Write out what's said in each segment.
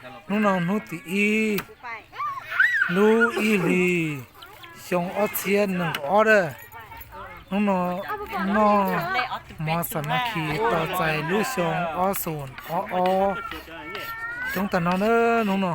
Hnub no hnub tim ib, lub ib hlis xyoo ob txhiab nees nkaum ob a. Hnub no noj mov xam nas khis tos txais lub xyoo ob xoom ob ob. Coob tag no na hnub no.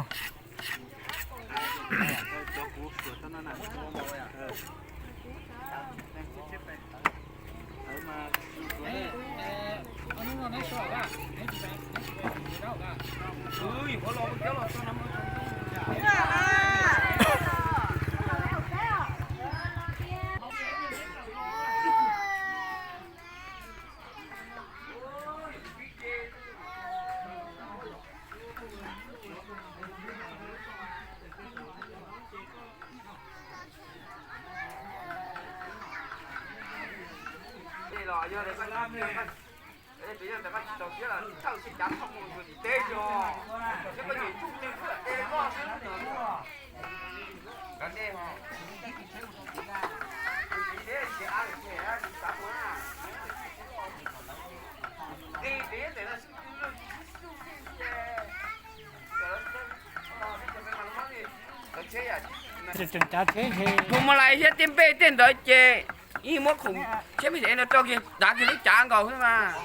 Mus mas lais thiab tej npej tej ntawd ces ib muab khoom tsheb me es no rau kiag dav kiag lub cav nkaus xwb mas.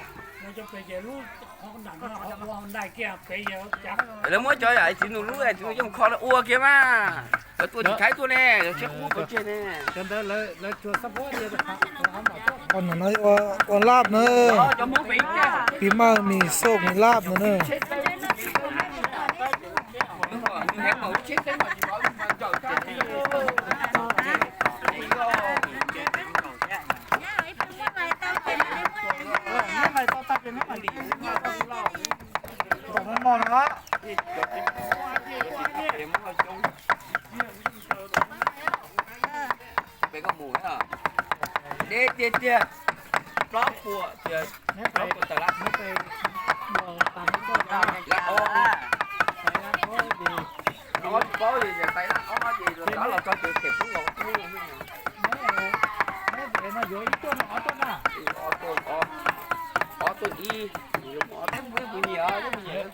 Lawv muab cov yam txiv nus lub txiv nus yeej kho ua kiag mas. Lawv tua tsis thaiv tuaj ne, lawv tsheb qub pov tseg ne. Ua laj na, pis maj mis xoj mis laj no na. Peb koj mus na, deb tiag tiag, plaub puas tias plaub puas tawm lab, lab ob, ob tsis paub ces tais lab ob ces los rov los txog ces them pub los pub. Ob tuaj ib, mus nyiam, mus nyiam.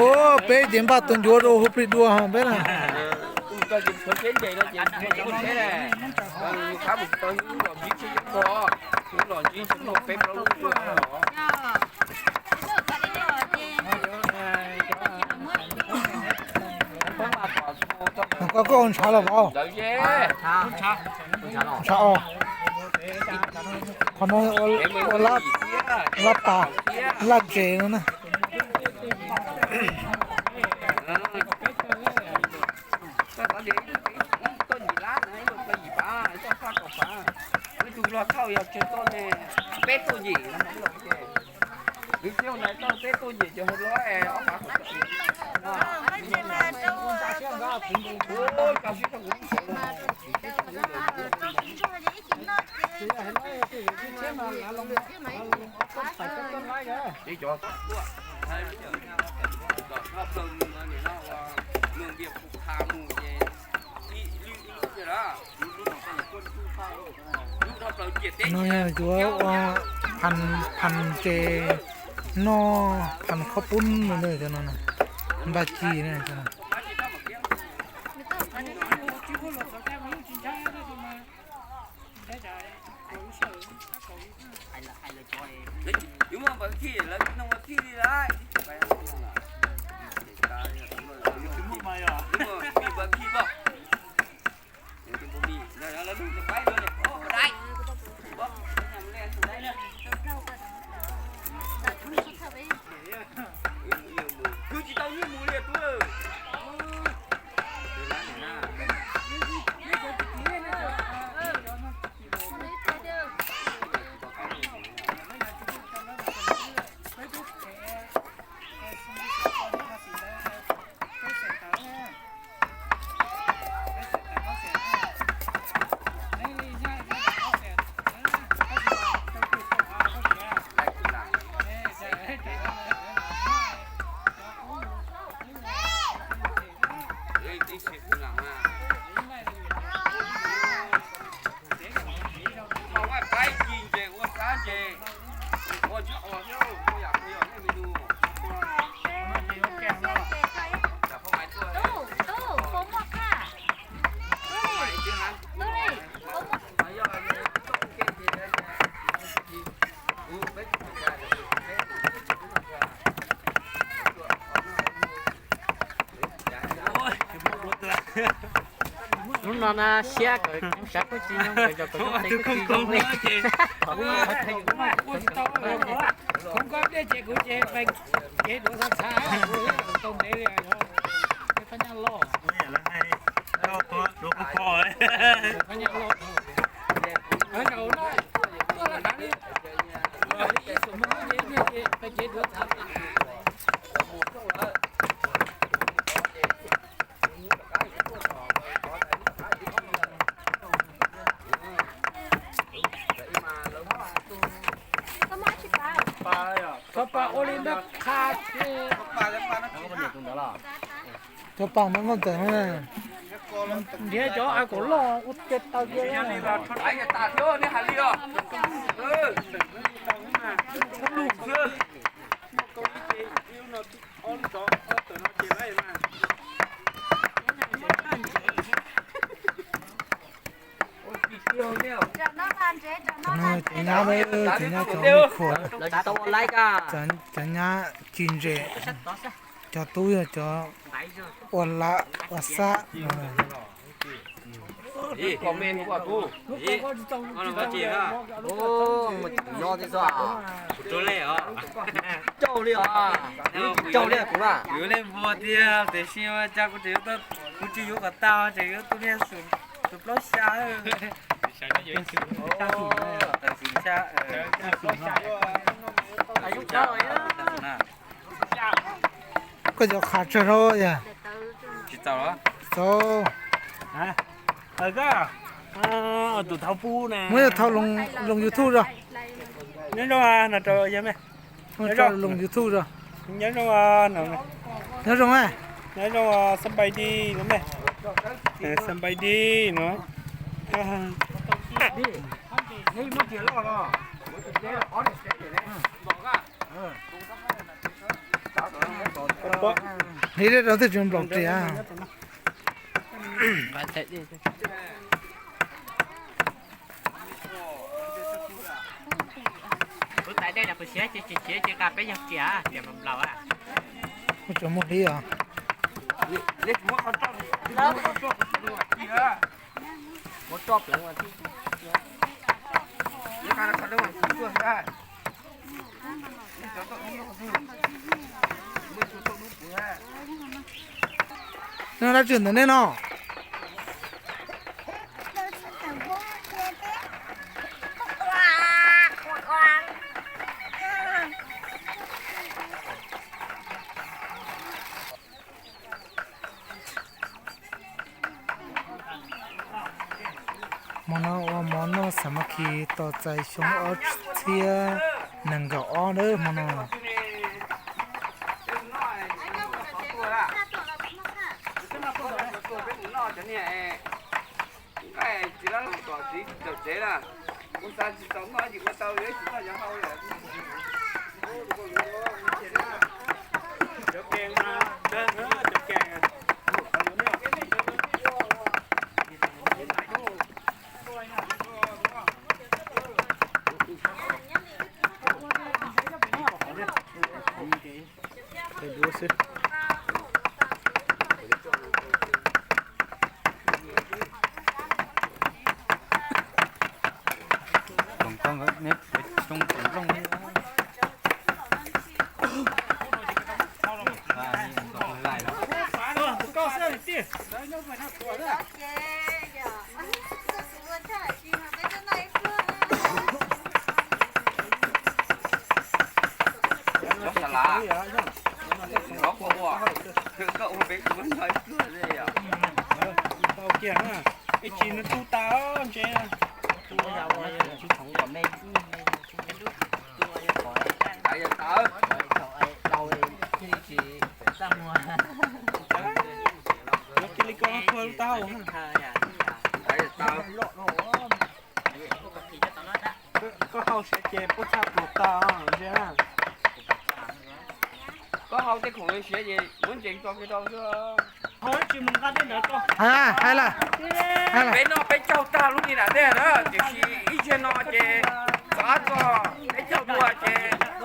Ua peb ces npaj tua ncuav rau hauv plig dua ho peb na. Koj, koj ua ntshav los vauv? Ntshav os. Qhov no ua lab pas, laj tsev no na. No yog yuav ua phan, phan ces noj phan khaub poob no na, cov no npaj ci na. Kwv tsis tau nyiaj mus li tub. no na siab, sav kuj tsis nyob, tus khoob koob no ces, khoob koob dej ces kuv ces peem cev duav txhav txhav, tau ntev li, phab nyaj loj, phab nyaj loj, zaum no tuaj lawm hnav li, ib xuam moos ces peem cev duav txhav. Txhob pab ua li nab qha thiab. Cov paj no muaj ntxeev na. Nrhiav cov a kaum loj ua ke tau kiag. Cov nyab, cov nyab cov khuam, cov nyab ci ntses, cov tub yog cov ua lam ua xab no. Nyob tib txoj, rau li os, rau li os, rau li kuv na. Kuv yuav leej npua tiag tiam sis cas kuv tseem yuav, kuv tsis yuav kom tau, tseem yuav tus niag tus plaub xya. Koj cov qhav tsawg rau yog? Tsis txaus. Muab yog thau loo YouTube zog. Nyob zoo, no rau yog me. Muab tso loo YouTube zog. Nyob zoo, nyob zoo, nyob zoo, xab npais di no me, xab npais di no. Hliv rau twb tsis nplaum riam. Kuv tais dej no kuv siav ces tsis siav ces nqa peb yog riam, riam nplaum nplaum. Muab tso muag hliv os. Nyob dab tsi ntawm nej no? Hmo no ua mov noj xas mas khi tos txais xyoo ob txhiab nees nkaum ob nawb hmo no. Nqaij tsis lab los tom txiv tawm tsev na. Kuv xav tsis txaus noj ces ua tau yuav tsis noj cov hau lawm. Koom koj neb coob koom nplooj li. Cov sa lav, koj ua, koj ua peb kuv noj ib pluag li os. Tau kiag na, ib tsis nws tu tas ntse. Cia li koj khuag lub taub hau. Koj hau siav ces puab txha pluas tas ntse. Koj hau tej khoom siav ces muab ntsees tso kiag rau xwb. Hais lawm, hais lawm. Peb noj peb caug tag lub ni nam tej na, tiam sis ib zaug no ces txog qab txog peb caug dua ces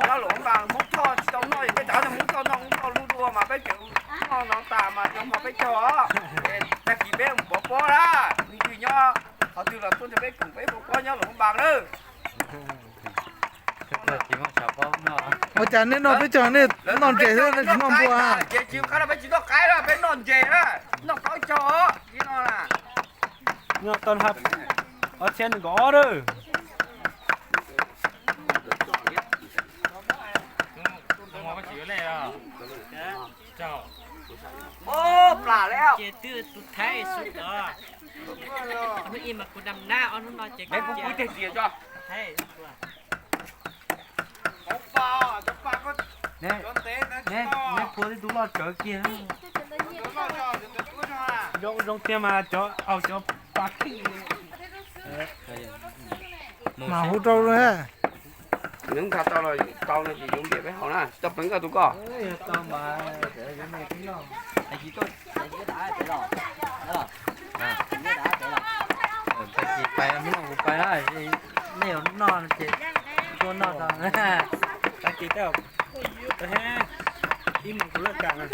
laj luam npas Hmoob Thoj tsis tau noj, peb rov noj Hmoob Thoj, noj Hmoob Thoj lub dua mas peb tseem noj no tas mas cov hmo peb caug os. Tag kis peb mus pov pob lawm. Nej noj peb caug nej noj ntses xwb, nej tsis noj npua. Ces tsis qab peb tsis noj qaib, peb noj ntses na, noj plaub caug li no na. Noj tau ob txhiab nees nkaum ob lawm. Ces twb tus Thaib xwb os. Hnub ib mas kuv dam nab, ob hnub no ces kuv tias Thaib. Neb, neb puag tib tug loj tsawv kiag. Zoo, zoo tiag mas cov, au cov pa khib. Mas hu rau. Nws nkag tau los tau no ces yuav npiam peb haus na, tsis tau pleev koj tus koj. Tag kis pais, hnub no kuv pais na, nej yuav noj ces tuaj noj tau. Tag kis tej, ib mus kuv laj kam na.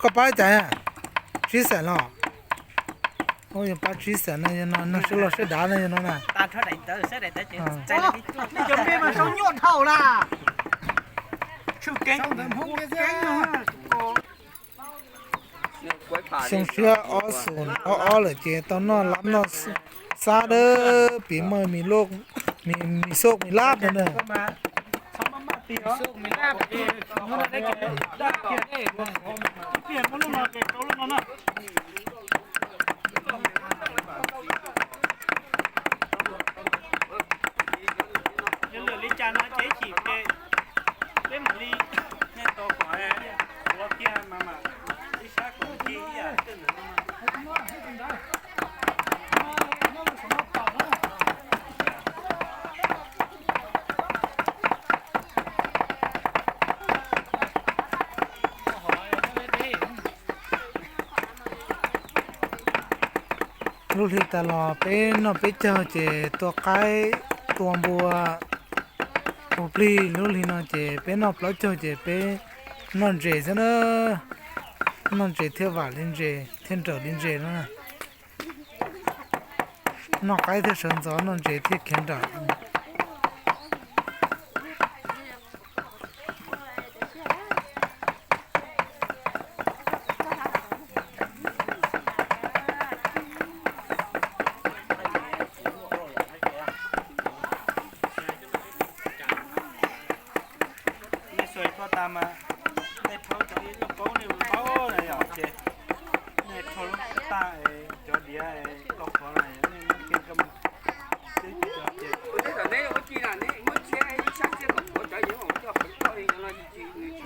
Koj pab cas? Tsib xees los? Yog pab tsib xees no, yog no nug sib loj sib dav no yog no na. Xyoo tshiab ob xoom ob ob lawm ces tau noj lab noj xab dawb pis maj mis loj, mis xoj mis lab no na. Yog lwm li cas no ces ib chim ces peb mam li, nej tau kom ua kiag mas mam ib sab kom ua kiag ib yam. Lub hli tas los peb noj peb caug ces tua qaib, tua npua, tua plig. Lub hli no ces peb noj plaub caug ces peb noj ntses xwb na. Noj ntses thiaj vam li ntses thiaj nrawm li ntses no na. Noj qaib thiaj sawv ntxov, noj ntses thiaj khiav nrawm. Nej xuas tuaj tas mas nej rhaub cov ib lub paub nej paub na yom, ces nej rhaub lub tag cov diav tau qhov no nej muab kiag rau mus. Twb cov ces